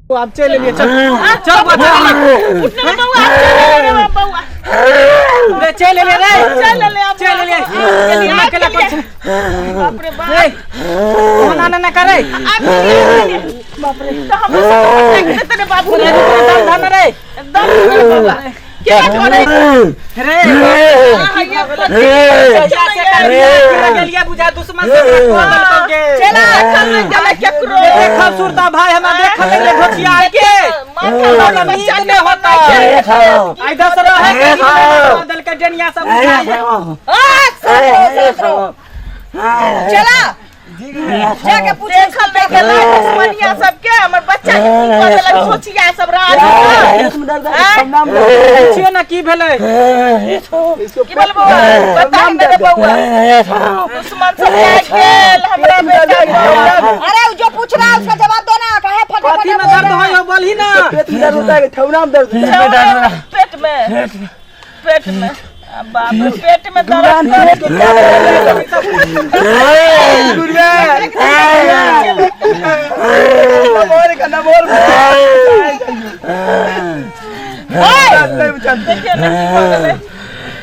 आब चलि एलियै, चल चल बौआ, चल एलियै। उठ ना बौआ, चल एलियै रे बौआ। रे चलि एलियै रे, चल एलियै आब। चलि एलियै। आब केला गेलियै। पर छै। बाप रे बाप। रे ओना ना ना करे। आब गेलियै। बाप रे, तऽ हमरो सबके पटका के देतै रे बाबू रे दम धम रे। दम धर बौआ। केना करै? रे हैया जहिया से कर गेलियै बुझा दुश्मन से कऽ देलकौ गे। चला देखल नहि गेलै केकरो। देखल सुरता भाई हमरा देखल नहीं रे घोचिया के। माथा हमरा बच्चा नींद के नहि होता। आइ दस रहे के देलकै डेनिया सब बुझाइ। चला जाके पूछ। देखल नहि गेलै दुश्मनिया सबके, हमर बच्चा के की कऽ देलक सोचिया सब राज। पूछियो ना की भेलै। की बोल बौआ, बता ने रे बौआ। दुश्मन सब लागि गेल हमरा बेटा के। अरे वो जो पूछ रहा है उसका जवाब दो ना, काहे फटाफट कथी में बोल दर्द रहा होइ है? हो, बोलही ना। पेट में दर्द होता है, ठेहुना में दर्द होता है। पेट में, पेट में, आ बाप रे, पेट में दर्द। देखियौ ने की भऽ गेलै।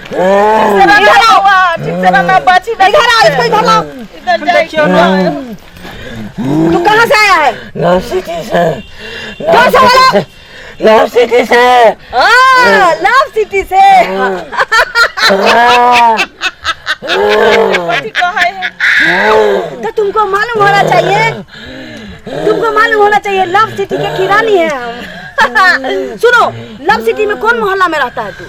ठीक से रहना बौआ, ठीक से रहना, बाची नहि। इधर आओ, इसको इधर लाओ। इधर जाइ। देखियौ ना। तू कहाँ से आया है? लव सिटी से। जोर से बोलो। लव सिटी से। हाँ, लव सिटी से। कथी कहै है? तो तुमको मालूम होना चाहिए, तुमको मालूम होना चाहिए, लव सिटी के किरानी है हम। सुनो, लव सिटी में कौन मोहल्ला में रहता है तू?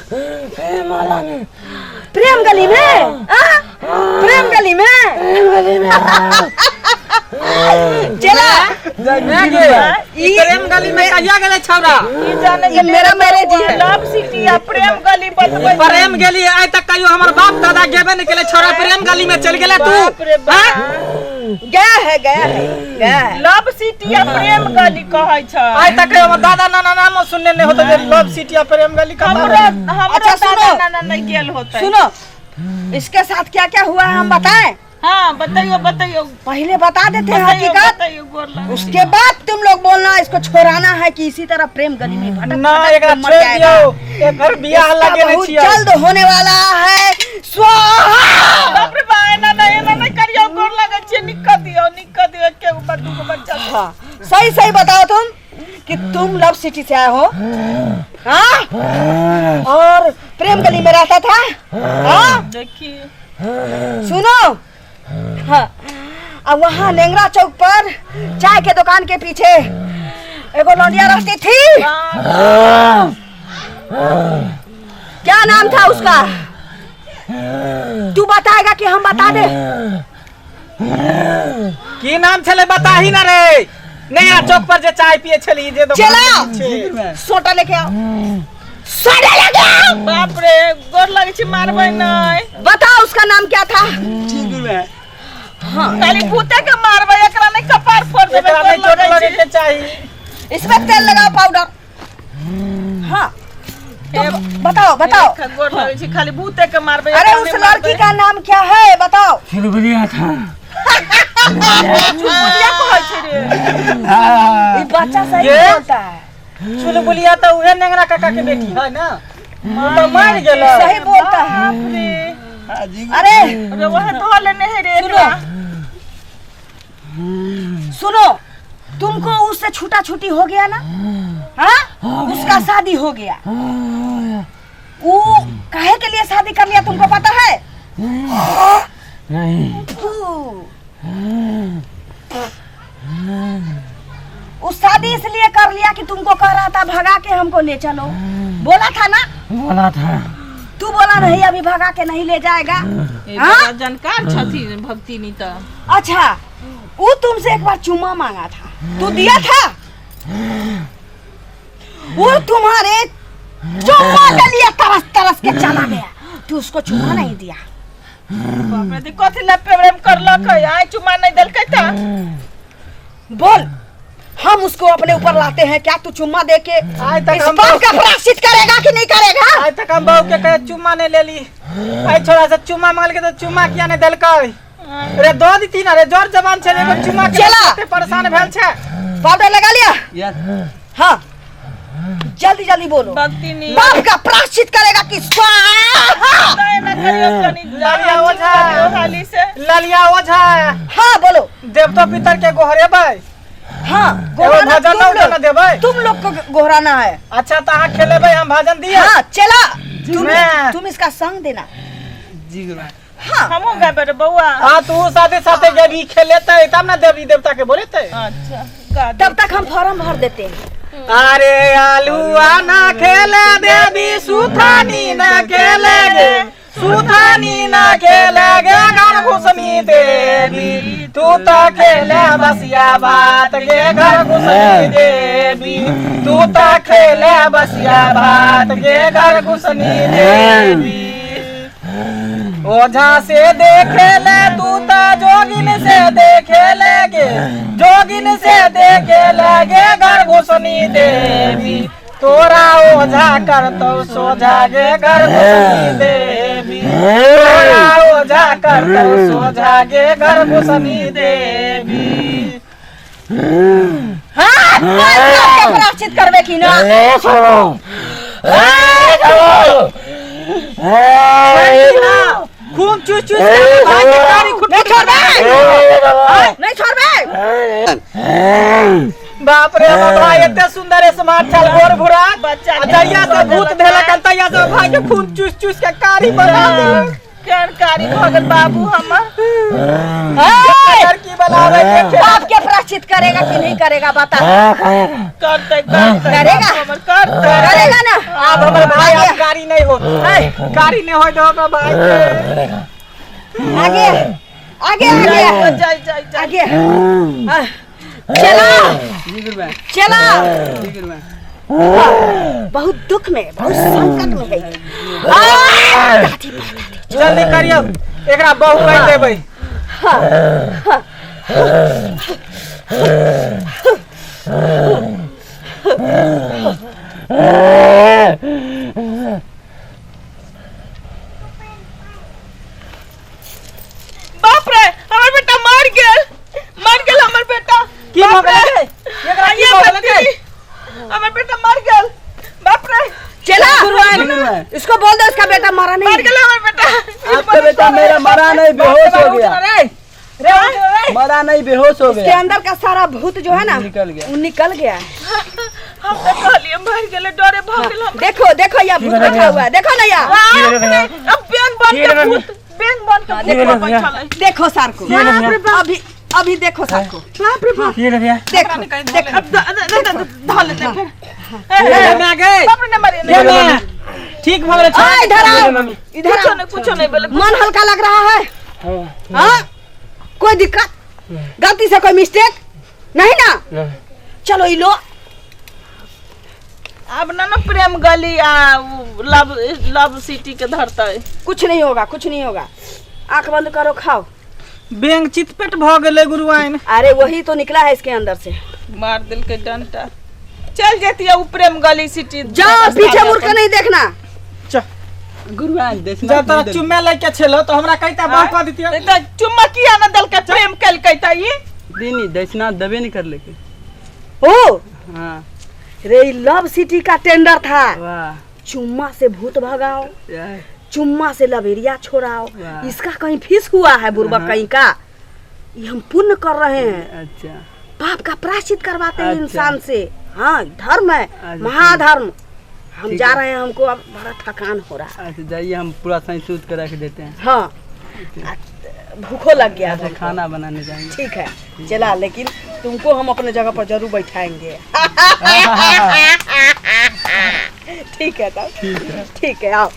प्रेम गली में, हाँ? प्रेम गली में। चला। ई प्रेम गली में कहिया गेलै छौड़ा? ई जाने ई मेरा मैरिज है। लव सिटी आ प्रेम गली बतबै। प्रेम गेली आइ तक कहियो हमर बाप दादा गेबे नहि केलै, छौड़ा प्रेम गली में चलि गेलै तू। बाप रे बाप। गया है, गया है, गया है। लव सिटी आ प्रेम गली कहै छै। आइ तक कहियो हमर दादा नाना नामो सुनने नहि होतै जे लव सिटी आ प्रेम गली कतऽ। हमरो हमरो अच्छा, सुनो। दादा नाना नहि गेल होतै। सुनो, इसके साथ क्या क्या हुआ है हम बताएं? हाँ, बतैयो बतैयो। पहले बता देते हैं बतैयो हकीकत, बतैयो, गोर लग। उसके बाद तुम लोग बोलना इसको छोड़ाना है कि इसी तरह प्रेम गली में भटक ना भटक एकरा के मर छोड़ि जाएगा। दियौ, एकर बियाह इसका लगेने बहुत छियै। जल्द होने वाला है स्वाहा। बाप रे बा, एना नहि, एना नहि करियौ, गोर लगै छियै, निक दियौ, निक दियौ, एके गो बा, दू गो बच्चा। हाँ, सही सही बताओ तुम कि तुम लव सिटी से आए हो, हाँ? और प्रेम गली में रहता था, हाँ? देखी। सुनो, हाँ, अब वहाँ नेंगरा चौक पर चाय के दुकान के पीछे एगो लौंडिया रहती थी, क्या नाम था उसका? तू बताएगा कि हम बता दे? की नाम छलै बताही ना रे। नया चौक पर जे चाय पिए छली जे दोकान चला। के पीछे। सोटा लेके आओ, सोटा लेके आओ। बाप रे, गोर लगै छी, मारबै नहि। बताओ उसका नाम क्या था? खाली भूते के मारबै, एकरा नहि कपार फोड़ देबै। एकरा नहि गोर चोट लगै लगे छी। के चाही। इसमें तेल लगाओ, पाउडर। हाँ, तो बताओ बताओ। गोर लगै छी, खाली भूते के मारबै, अरे एकरा उस नहि लड़की मारबै। का नाम क्या है, बताओ। चुलबुलिया था। चुलबुलिया कहै छै रे? ये बच्चा सही ये? बोलता है। चुलबुलिया तऽ उहे नेंगरा काका के बेटी है ना, ओ तऽ मरि गेलै। सही बोलता है। बाप रे। अरे रे, वह धो लेने है रे सुनो। एकरा। सुनो, तुमको उससे छूटा छूटी हो गया ना? हाँ, उसका शादी हो गया। वो काहे के लिए शादी कर लिया, तुमको पता है? नहीं। उस शादी इसलिए कर लिया कि तुमको कह रहा था भगा के हमको ले चलो, बोला था ना? बोला था। तू बोला नहीं अभी भगा के नहीं ले जाएगा। ए, हाँ? बड़ा जानकार छथिन भक्तिनी तऽ। अच्छा, वो तुमसे एक बार चुम्मा मांगा था, तू दिया था? वो तुम्हारे चुम्मा के लिए तरस तरस के चला गया, तू उसको चुम्मा नहीं दिया। बाप रे, कथी लए प्रेम करलक है? आइ चुम्मा नहि देलकै तऽ। बोल, हम उसको अपने ऊपर लाते हैं क्या? तू चुम्मा दे के आइ तक इस हम बात का प्रायश्चित करेगा कि नहीं करेगा? आइ तक हम बहू के कहे चुम्मा नहीं लेली, आइ छोड़ा से चुम्मा मांगल के तो चुम्मा किया नहीं देलकै रे? दऽ देती ना रे, जोर जबान छलै, एगो चुम्मा के चला। कते परेशान भेल छै। पाउडर लगा लिया? यस। हाँ जल्दी जल्दी बोलो। भक्ति नहीं। बाप का प्रायश्चित करेगा कि स्वाहा। नहीं ना करियो कनी ललिया ओझा। करियो हाली से। ललिया ओझा। हाँ बोलो। देवता पितर के गोहरेबै। हाँ एगो गोहराना भजन तुम ना लोग ना देबै। तुम लोग को गोहराना है। अच्छा तो अहाँ खेलेबै, हम भजन दिए। हाँ चला, तुम मैं। तुम इसका संग देना। जी गुरु। हाँ हमहूँ गाबै रे बौआ। हाँ तू साथे साथे गेबी खेलेतै तब ना देवी देवता के बोलेतै। अच्छा गा दे। तब तक हम फॉर्म भर देते हैं। अरे आलुआ ना खेले देवी सुथानी ना खेले गे, सुथानी ना खेले गे घर घुसनी देवी, तू तो खेले बसिया भात गे घर घुसनी देवी, तू तो खेले बसिया भात गे घर घुसनी देवी। ओझा से देखे ले तू ता जोगिन से देखे लेगे, जोगिन से देखे लगे घर घुसनी देवी, तोरा ओझा कर तो सोझा गे घर घुसनी देवी, तोरा ओझा कर तो सोझा गे घर घुसनी देवी। हाँ बाप के प्रायश्चित करबे की ना। खून चूस चूस के भाई के कारी खुट नहीं छोड़बे, नहीं छोड़बे। बाप रे बाप, एते सुंदर स्मार्ट छल गोर भूरा बच्चा आ जहिया से भूत धेलक हन तहिया से भाई के खून चूस चूस के कारी बना देलक। केहन कारी भऽ गेल बाबू हमर। लड़की बनावे के बाप के प्रायश्चित करेगा कि नहीं करेगा बता। करतै करतै करेगा? बाबू हमर करतै। करेगा ना? आब हमर भाई आब कारी नहीं हो, कारी नहीं हो दो हमरा भाई के। आगे आगे आगे जाय जाय जाय। आगे हाँ, चला जी गुरु। चला। जी गुरु। बहुत दुख में बहुत संकट में है। आ, दादी बा, दादी। जल्दी करियो, एकरा बहु कहि देबै। बाप रे हमर बेटा मर गेल, मर गेल हमर बेटा। की भऽ बाप रे। गेलै? एकरा की आइए भऽ गेलै? बकरी। हमर बेटा मर गेल। बाप रे चला गुरु। इसको बोल दो इसका बेटा मरा नहीं। मर गेल हमर बेटा। आपका बेटा मेरा मरा नहीं, बेहोश हो गया। रे रे उठ रे। मरा नहीं, बेहोश हो इसके गया। अंदर का सारा भूत जो है ना निकल गया। वो निकल गया। हम तऽ कहलियै मर गेलै, डरे भऽ गेल हम। देखो देखो यह भूत बैठा हुआ है, देखो ना यहाँ। बाप रे, अब बैंक बन के भूत, बैंक बन के भूत भैया? बैठल है। देखो सार को अभी अभी देखो सार को। देखो देखो अब धऽ लेतै फेर। ए, मैं गए। बाप रे, नहि मारियै, ये नहि मारियै। मैं ठीक भऽ गेलै। आ, इधर आओ इधर कुछो आओ। नहि, कुछो नहि भेलै। मन हल्का लग रहा है? हाँ कोई दिक्कत गलती से कोई मिस्टेक नहीं ना? चलो ये लो। आब ना ना प्रेम गली आ उ लव लव सिटी के धरतै। कुछ नहीं होगा, कुछ नहीं होगा। आंख बंद करो, खाओ। बैंक चितपेट भऽ गेलै गुरुआइन। अरे वही तो निकला है इसके अंदर से। मार देलकै डंटा। चल जैतियै उ प्रेम गली सिटी। जाओ पीछे मुड़ के नहीं देखना। चल गुरु जब तोरा चुम्मे लैके छेलो तो हमरा कहिता बहु कह दितियै। तऽ चुम्मा किया न देलकै? प्रेम केलकै तऽ ई दीनी दक्षिणा देबे नहीं कर लेके। ओ हाँ रे ई लव सिटी का टेंडर था। वाह। चुम्मा से भूत भगाओ, यार, चुम्मा से लवेरिया छोड़ाओ। वाह। इसका कहीं फीस हुआ है बुरबक हाँ। कहीं का। ये हम पुण्य कर रहे हैं, अच्छा पाप का प्रायश्चित करवाते हैं अच्छा। इंसान से। हाँ धर्म है, अच्छा। महाधर्म। हम ठीक जा है। रहे हैं, हमको अब बड़ा थकान हो रहा है। अच्छा जाइए, हम पूरा साइंस सूत करा के देते हैं। हाँ भूखो लग गया अच्छा हमको। खाना बनाने जाएंगे। ठीक है चला, लेकिन तुमको हम अपने जगह पर जरूर बैठाएंगे। ठीक है तब, ठीक है आओ।